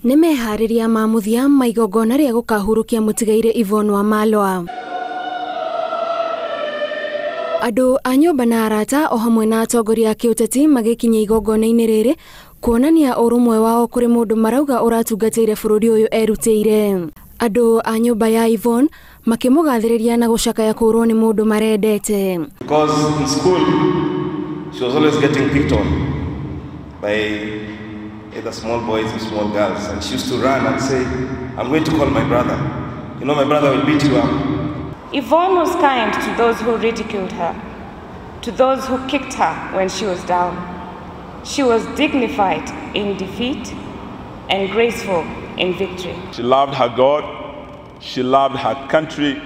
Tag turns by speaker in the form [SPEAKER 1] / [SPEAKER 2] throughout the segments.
[SPEAKER 1] Nĩ meharĩria ma mũthia ma igongona rĩa gũkahurũkia mũtigairĩ Yvonne Wamalwa. Andũ a nyũmba na arata o hamwe na atongoria a kĩũteti magĩkinya igongona-inĩ rĩrĩ kuonania ũrũmwe wao kũrĩ mũndũ marauga ũratungatĩire bũrũri ũyũ erutĩire. Andũ a nyũmba ya Yvonne makĩmũgathĩrĩria na gũcakaya kũũrwo nĩ mũndũ marendete.
[SPEAKER 2] Because in school she was always getting picked on by either small boys or small girls, and she used to run and say, "I'm going to call my brother. You know, my brother will beat you up."
[SPEAKER 3] Yvonne was kind to those who ridiculed her, to those who kicked her when she was down. She was dignified in defeat and graceful in victory.
[SPEAKER 4] She loved her God, she loved her country,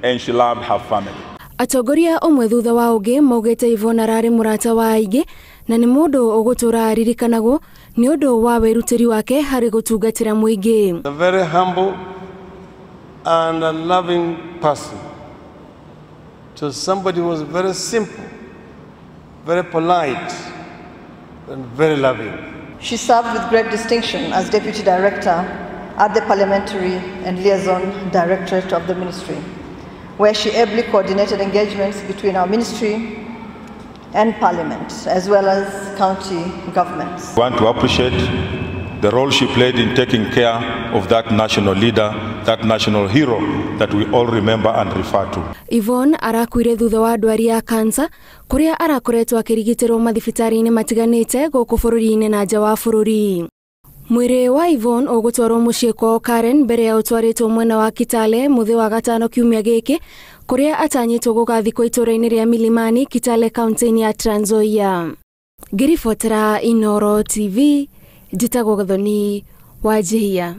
[SPEAKER 4] and she loved her family.
[SPEAKER 1] Atongoria ũmwe thutha wa ũngĩ maugĩte Yvonne ararĩ mũrata wa aingĩ na nĩ mũndũ ũgũtũra aririkanagwo nĩ ũndũ wa wĩrutĩri wake harĩ gũtungatĩra mũingĩ.
[SPEAKER 5] A very humble and a loving person. To somebody who was very simple, very polite, and very loving.
[SPEAKER 6] She served with great distinction as Deputy Director at the Parliamentary and Liaison Directorate of the Ministry, where she ably coordinated engagements between our ministry and Parliament, as well as county governments.
[SPEAKER 4] I want to appreciate the role she played in taking care of that national leader, that national hero that we all remember and refer to.
[SPEAKER 1] Yvonne arakuire thutha wa ndwari ya kansa kuria arakoretwo akĩrigitĩrwo mathibitarĩ-inĩ matiganĩte gũkũ bũrũri-inĩ na nja wa bũrũri. Mwĩrĩ wa Yvonne ũgũtwarwo mũciĩ kwao Karen mbere ya ũtwarĩtwo mwena wa Kitale mũthĩ wa gatano kiumia gĩkĩ kũrĩa atanyĩtwo gũgathikwo itũũra-inĩ rĩa Milimani, Kitale, kaunti-inĩ ya Trans Nzoia. Ngĩribotera Inooro TV, njĩtagwo Gathoni Wanjihia.